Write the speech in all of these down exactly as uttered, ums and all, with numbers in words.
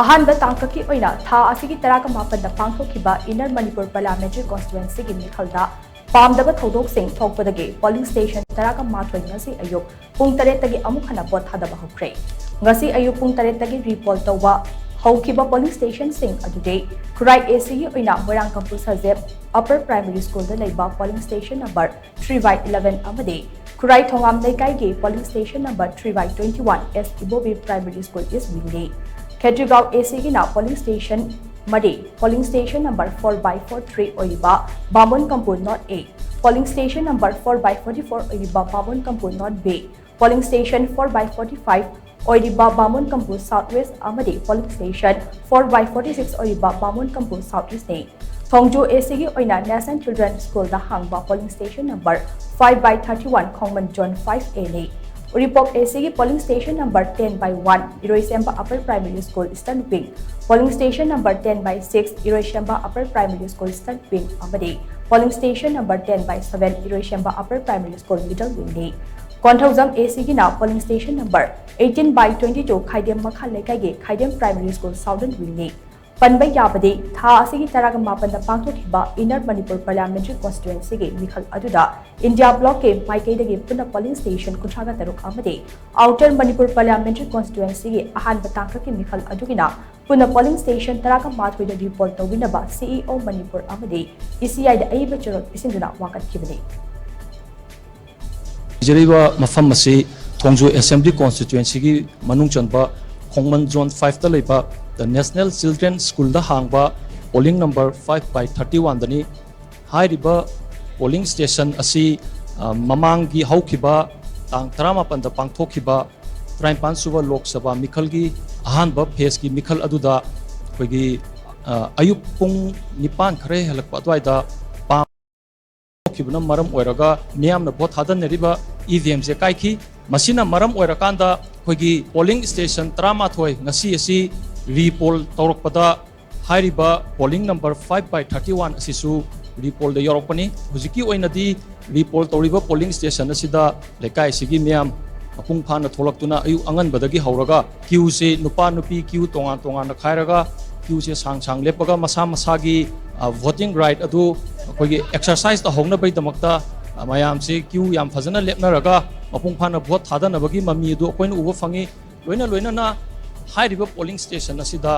ꯑꯍꯥꯟꯕ ꯇꯥꯡꯀꯛꯀꯤ ꯑꯣꯏꯅ ꯊꯥ ꯑꯁꯤꯒꯤ ꯇꯔꯥꯒ ꯃꯥꯄꯟꯗ ꯄꯥꯡꯊꯣꯛꯈꯤꯕ Inner Manipur Parliamentary Constituencyꯒꯤ ꯃꯤꯈꯜꯗ ꯄꯥꯝꯗꯕ ꯊꯧꯗꯣꯛꯁꯤꯡ ꯊꯣꯛꯄꯗꯒꯤ polling station ꯇꯔꯥꯒ ꯃꯥꯊꯣꯏ ꯉꯁꯤ ꯑꯌꯨꯛ ꯄꯨꯡ ꯇꯔꯦꯠꯇꯒꯤ ꯑꯃꯨꯛ ꯍꯟꯅ ꯚꯣꯠ ꯊꯥꯗꯕ ꯍꯧꯈ꯭ꯔꯦ꯫ ꯉꯁꯤ ꯑꯌꯨꯛ ꯄꯨꯡ ꯇꯔꯦꯠꯇꯒꯤ repoll ꯇꯧꯕ ꯍꯧꯈꯤꯕ polling stationꯁꯤꯡ ꯑꯗꯨꯗꯤ ꯈꯨꯔꯥꯏ ACꯒꯤ ꯑꯣꯏꯅ ꯃꯣꯏꯔꯥꯡꯀꯝꯄꯨ ꯁꯖꯦꯞ Upper Primary Schoolꯗ ꯂꯩꯕ polling station number three by eleven ꯑꯃꯗꯤ ꯈꯨꯔꯥꯏ ꯊꯣꯉꯥꯝ ꯂꯩꯀꯥꯏꯒꯤ polling station number three by twenty one S Ibobi Primary School East Wingꯅꯤ꯫ Khetrigao ACꯒꯤꯅ polling station ꯃꯔꯤ, polling station number four by four three ꯑꯣꯏꯔꯤꯕ ꯕꯥꯃꯣꯟ Kampu North A, polling station number four by forty four ꯑꯣꯏꯔꯤꯕ ꯕꯥꯃꯣꯟ Kampu North B, polling station four by forty five ꯑꯣꯏꯔꯤꯕ ꯕꯥꯃꯣꯟ Kampu South West ꯑꯃꯗꯤ polling station four by forty six ꯑꯣꯏꯔꯤꯕ ꯕꯥꯃꯣꯟ Kampu South Eastꯅꯤ꯫ ꯊꯣꯡꯖꯨ ACꯒꯤ ꯑꯣꯏꯅ National Children's Schoolꯗ ꯍꯥꯡꯕ polling station number five by thirty one ꯈꯣꯡꯃꯟ Zone five Aꯅꯤ꯫ Uripok ACꯒꯤ polling station number ten by one ꯏꯔꯣꯏꯁꯦꯝꯕ Upper Primary School Eastern Wing, polling station number ten by six ꯏꯔꯣꯏꯁꯦꯝꯕ Upper Primary School Eastern Wing ꯑꯃꯗꯤ polling station number ten by seven ꯏꯔꯣꯏꯁꯦꯝꯕ Upper Primary School Middle Wingꯅꯤ꯫ Konthoujam ACꯒꯤꯅ polling station number eighteen by twenty two ꯈꯥꯏꯗꯦꯝ ꯃꯈꯥ ꯂꯩꯀꯥꯏꯒꯤ ꯈꯥꯏꯗꯦꯝ Primary School Southern Wingꯅꯤ꯫ ꯄꯟꯕ ꯌꯥꯕꯗꯤ, ꯊꯥ ꯑꯁꯤꯒꯤ ꯇꯔꯥꯒ ꯃꯥꯄꯟꯗ ꯄꯥꯡꯊꯣꯛꯈꯤꯕ Inner Manipur Parliamentary Constituencyꯒꯤ ꯃꯤꯈꯜ ꯑꯗꯨꯗ India Blocꯀꯤ ꯃꯥꯏꯀꯩꯗꯒꯤ ꯄꯨꯟꯅ polling station ꯀꯨꯟꯊ꯭ꯔꯥꯒ ꯇꯔꯨꯛ ꯑꯃꯗꯤ Outer Manipur Parliamentary Constituencyꯒꯤ ꯑꯍꯥꯟꯕ ꯇꯥꯡꯀꯛꯀꯤ ꯃꯤꯈꯜ ꯑꯗꯨꯒꯤꯅ ꯄꯨꯟꯅ polling station ꯇꯔꯥꯒ ꯃꯥꯊꯣꯏꯗ repoll ꯇꯧꯕꯤꯅꯕ CEO ꯃꯅꯤꯄꯨꯔ ꯑꯃꯗꯤ ECIꯗ ꯑꯏꯕ ꯆꯦꯔꯣꯜ ꯄꯤꯁꯤꯟꯗꯨꯅ ꯋꯥꯀꯠꯈꯤꯕꯅꯤ꯫ ꯂꯩꯖꯔꯤꯕ ꯃꯐꯝ ꯑꯁꯤ ꯊꯣꯡꯖꯨ Assembly Constituencyꯒꯤ ꯃꯅꯨꯡ ꯆꯟꯕ ꯈꯣꯡꯃꯟ Zone fiveꯇ ꯂꯩꯕ The National Children's Schoolꯗ ꯍꯥꯡꯕ polling number five by thirty oneꯗꯅꯤ꯫ ꯍꯥꯏꯔꯤꯕ polling station ꯑꯁꯤ, ꯑ, ꯃꯃꯥꯡꯒꯤ ꯍꯧꯈꯤꯕ ꯇꯥꯡ ꯇꯔꯥꯃꯥꯄꯟꯗ ꯄꯥꯡꯊꯣꯛꯈꯤꯕ ꯇꯔꯥꯅꯤꯄꯥꯟ ꯁꯨꯕ ꯂꯣꯛ ꯁꯚꯥ ꯃꯤꯈꯜꯒꯤ ꯑꯍꯥꯟꯕ phaseꯀꯤ ꯃꯤꯈꯜ ꯑꯗꯨꯗ ꯑꯩꯈꯣꯏꯒꯤ, ꯑ, ꯑꯌꯨꯛ ꯄꯨꯡ ꯅꯤꯄꯥꯟ ꯈꯔ ꯍꯦꯜꯂꯛꯄ ꯑꯗꯨꯋꯥꯏꯗ ꯄꯥꯝ ꯊꯣꯛꯈꯤꯕꯅ ꯃꯔꯝ ꯑꯣꯏꯔꯒ ꯃꯤꯌꯥꯝꯅ ꯚꯣꯠ ꯊꯥꯗꯅꯔꯤꯕ EVMꯁꯦ ꯀꯥꯏꯈꯤ꯫ ꯃꯁꯤꯅ ꯃꯔꯝ ꯑꯣꯏꯔꯀꯥꯟꯗ ꯑꯩꯈꯣꯏꯒꯤ polling station ꯇꯔꯥꯃꯥꯊꯣꯏ ꯉꯁꯤ ꯑꯁꯤ repoll ꯇꯧꯔꯛꯄꯗ ꯍꯥꯏꯔꯤꯕ polling number five by thirty one ꯑꯁꯤꯁꯨ repollꯗ ꯌꯥꯎꯔꯛꯄꯅꯤ꯫ ꯍꯧꯖꯤꯛꯀꯤ ꯑꯣꯏꯅꯗꯤ repoll ꯇꯧꯔꯤꯕ polling station ꯑꯁꯤꯗ ꯂꯩꯀꯥꯏ ꯑꯁꯤꯒꯤ ꯃꯤꯌꯥꯝ ꯃꯄꯨꯡ ꯐꯥꯅ ꯊꯣꯛꯂꯛꯇꯨꯅ ꯑꯌꯨꯛ ꯑꯉꯟꯕꯗꯒꯤ ꯍꯧꯔꯒ ꯀ꯭ꯌꯨꯁꯦ ꯅꯨꯄꯥ ꯅꯨꯄꯤ ꯀ꯭ꯌꯨ ꯇꯣꯉꯥꯟ ꯇꯣꯉꯥꯟꯅ ꯈꯥꯏꯔꯒ ꯀ꯭ꯌꯨꯁꯦ ꯁꯥꯡ ꯁꯥꯡ ꯂꯦꯞꯄꯒ ꯃꯁꯥ ꯃꯁꯥꯒꯤ ꯚꯣꯇꯤꯡ ꯔꯥꯏꯠ ꯑꯗꯨ ꯑꯩꯈꯣꯏꯒꯤ ꯑꯦꯛꯁꯔꯁꯥꯏꯁ ꯇꯧꯍꯧꯅꯕꯒꯤꯗꯃꯛꯇ ꯃꯌꯥꯝꯁꯦ ꯀ꯭ꯌꯨ ꯌꯥꯝ ꯐꯖꯅ ꯂꯦꯞꯅꯔꯒ ꯃꯄꯨꯡ ꯐꯥꯅ ꯚꯣꯠ ꯊꯥꯗꯅꯕꯒꯤ ꯃꯃꯤ ꯑꯗꯨ ꯑꯩꯈꯣꯏꯅ ꯎꯕ ꯐꯪꯉꯤ꯫ ꯂꯣꯏꯅ ꯂꯣꯏꯅꯅ ꯍꯥꯏꯔꯤꯕ ꯄꯣꯂꯤꯡ ꯁ꯭ꯇꯦꯁꯟ ꯑꯁꯤꯗ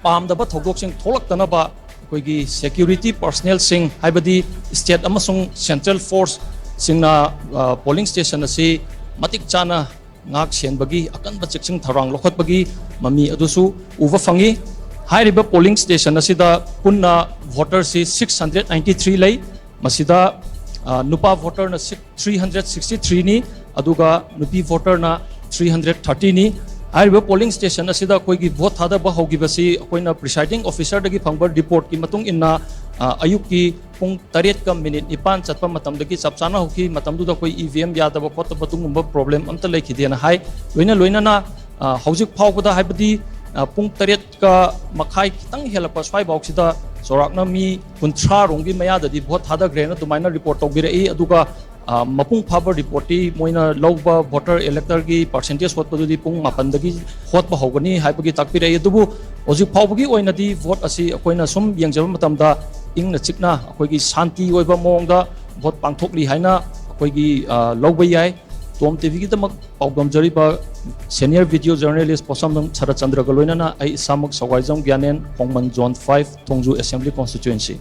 ꯄꯥꯝꯗꯕ ꯊꯧꯗꯣꯛꯁꯤꯡ ꯊꯣꯛꯂꯛꯇꯅꯕ ꯑꯩꯈꯣꯏꯒꯤ ꯁꯦꯀ꯭ꯌꯨꯔꯤꯇꯤ ꯄꯔꯁꯅꯦꯜꯁꯤꯡ, ꯍꯥꯏꯕꯗꯤ ꯁ꯭ꯇꯦꯠ ꯑꯃꯁꯨꯡ ꯁꯦꯟꯇ꯭ꯔꯦꯜ ꯐꯣꯔꯁꯁꯤꯡꯅ ꯄꯣꯂꯤꯡ ꯁ꯭ꯇꯦꯁꯟ ꯑꯁꯤ ꯃꯇꯤꯛ ꯆꯥꯅ ꯉꯥꯛ ꯁꯦꯟꯕꯒꯤ ꯑꯀꯟꯕ ꯆꯦꯛꯁꯤꯟ ꯊꯧꯔꯥꯡ ꯂꯧꯈꯠꯄꯒꯤ ꯃꯃꯤ ꯑꯗꯨꯁꯨ ꯎꯕ ꯐꯪꯉꯤ꯫ ꯍꯥꯏꯔꯤꯕ ꯄꯣꯂꯤꯡ ꯁ꯭ꯇꯦꯁꯟ ꯑꯁꯤꯗ ꯄꯨꯟꯅ ꯚꯣꯇꯔꯁꯤ ꯁꯤꯛꯁ ꯍꯟꯗ꯭ꯔꯦꯠ ꯅꯥꯏꯟꯇꯤ ꯊ꯭ꯔꯤ ꯂꯩ꯫ ꯃꯁꯤꯗ ꯅꯨꯄꯥ ꯚꯣꯇꯔꯅ ꯊ꯭ꯔꯤ ꯍꯟꯗ꯭ꯔꯦꯠ ꯁꯤꯛꯁꯇꯤ ꯊ꯭ꯔꯤꯅꯤ, ꯑꯗꯨꯒ ꯅꯨꯄꯤ ꯚꯣꯇꯔꯅ ꯊ꯭ꯔꯤ ꯍꯟꯗ꯭ꯔꯦꯠ ꯊꯥꯔꯇꯤꯅꯤ꯫ ꯍꯥꯏꯔꯤꯕ ꯄꯣꯂꯤꯡ ꯁ꯭ꯇꯦꯁꯟ ꯑꯁꯤꯗ ꯑꯩꯈꯣꯏꯒꯤ ꯚꯣꯠ ꯊꯥꯗꯕ ꯍꯧꯈꯤꯕꯁꯤ ꯑꯩꯈꯣꯏꯅ ꯄ꯭ꯔꯤꯁꯥꯏꯗꯤꯡ ꯑꯣꯐꯤꯁꯔꯗꯒꯤ ꯐꯪꯕ ꯔꯤꯄꯣꯔꯠꯀꯤ ꯃꯇꯨꯡ ꯏꯟꯅ ꯑꯌꯨꯛꯀꯤ ꯄꯨꯡ ꯇꯔꯦꯠꯀ ꯃꯤꯅꯤꯠ ꯅꯤꯄꯥꯟ ꯆꯠꯄ ꯃꯇꯝꯗꯒꯤ ꯆꯞ ꯆꯥꯅ ꯍꯧꯈꯤ꯫ ꯃꯇꯝꯗꯨꯗ ꯑꯩꯈꯣꯏ ꯏ ꯚꯤ ꯑꯦꯝ ꯌꯥꯗꯕ ꯈꯣꯠꯇꯕ ꯑꯗꯨꯒꯨꯝꯕ ꯄ꯭ꯔꯣꯕ꯭ꯂꯦꯝ ꯑꯝꯇ ꯂꯩꯈꯤꯗꯦꯅ ꯍꯥꯏ꯫ ꯂꯣꯏꯅ ꯂꯣꯏꯅꯅ ꯍꯧꯖꯤꯛ ꯐꯥꯎꯕꯗ, ꯍꯥꯏꯕꯗꯤ ꯄꯨꯡ ꯇꯔꯦꯠꯀ ꯃꯈꯥꯏ ꯈꯤꯇꯪ ꯍꯦꯜꯂꯛꯄ ꯁ꯭ꯋꯥꯏꯐꯥꯎꯁꯤꯗ ꯆꯥꯎꯔꯥꯛꯅ ꯃꯤ ꯀꯨꯟꯊ꯭ꯔꯥ ꯔꯣꯝꯒꯤ ꯃꯌꯥꯗꯗꯤ ꯚꯣꯠ ꯊꯥꯗꯈ꯭ꯔꯦꯅ ꯑꯗꯨꯃꯥꯏꯅ ꯔꯤꯄꯣꯔꯠ ꯇꯧꯕꯤꯔꯛꯏ꯫ ꯑꯗꯨꯒ ꯃꯄꯨꯡ ꯐꯥꯕ ꯔꯤꯄꯣꯔꯠꯇꯤ ꯃꯣꯏꯅ ꯂꯧꯕ ꯚꯣꯇꯔ ꯏꯂꯦꯛꯇꯔꯒꯤ ꯄꯥꯔꯁꯦꯟꯇꯦꯖ ꯍꯣꯠꯄꯗꯨꯗꯤ ꯄꯨꯡ ꯃꯥꯄꯟꯗꯒꯤ ꯍꯣꯠꯄ ꯍꯧꯒꯅꯤ ꯍꯥꯏꯕꯒꯤ ꯇꯥꯛꯄꯤꯔꯛꯏ꯫ ꯑꯗꯨꯕꯨ ꯍꯧꯖꯤꯛ ꯐꯥꯎꯕꯒꯤ ꯑꯣꯏꯅꯗꯤ ꯚꯣꯠ ꯑꯁꯤ ꯑꯩꯈꯣꯏꯅ ꯁꯨꯝ ꯌꯦꯡꯖꯕ ꯃꯇꯝꯗ ꯏꯪꯅ ꯆꯤꯛꯅ ꯑꯩꯈꯣꯏꯒꯤ ꯁꯥꯟꯇꯤ ꯑꯣꯏꯕ ꯃꯑꯣꯡꯗ ꯚꯣꯠ ꯄꯥꯡꯊꯣꯛꯂꯤ ꯍꯥꯏꯅ ꯑꯩꯈꯣꯏꯒꯤ ꯂꯧꯕ ꯌꯥꯏ꯫ ꯇꯣꯝ ꯇꯤꯚꯤꯒꯤꯗꯃꯛ ꯄꯥꯎꯗꯝꯖꯔꯤꯕ ꯁꯦꯅꯤꯌꯔ ꯚꯤꯗꯤꯑꯣ ꯖꯔꯅꯦꯂꯤꯁ ꯄꯣꯠꯁꯝꯕꯝ ꯁꯔꯠꯆꯟꯗ꯭ꯔꯒ ꯂꯣꯏꯅꯅ ꯑꯩ ꯏꯁꯥꯃꯛ ꯁꯋꯥꯏꯖꯝ ꯒ꯭ꯌꯥꯅꯦꯟ, ꯈꯣꯡꯃꯟ ꯖꯣꯟ ꯐꯥꯏꯚ, ꯊꯣꯡꯖꯨ ꯑꯦꯁꯦꯝꯕ꯭ꯂꯤ ꯀꯣꯟꯁꯇꯤꯇ꯭ꯋꯦꯟꯁꯤ꯫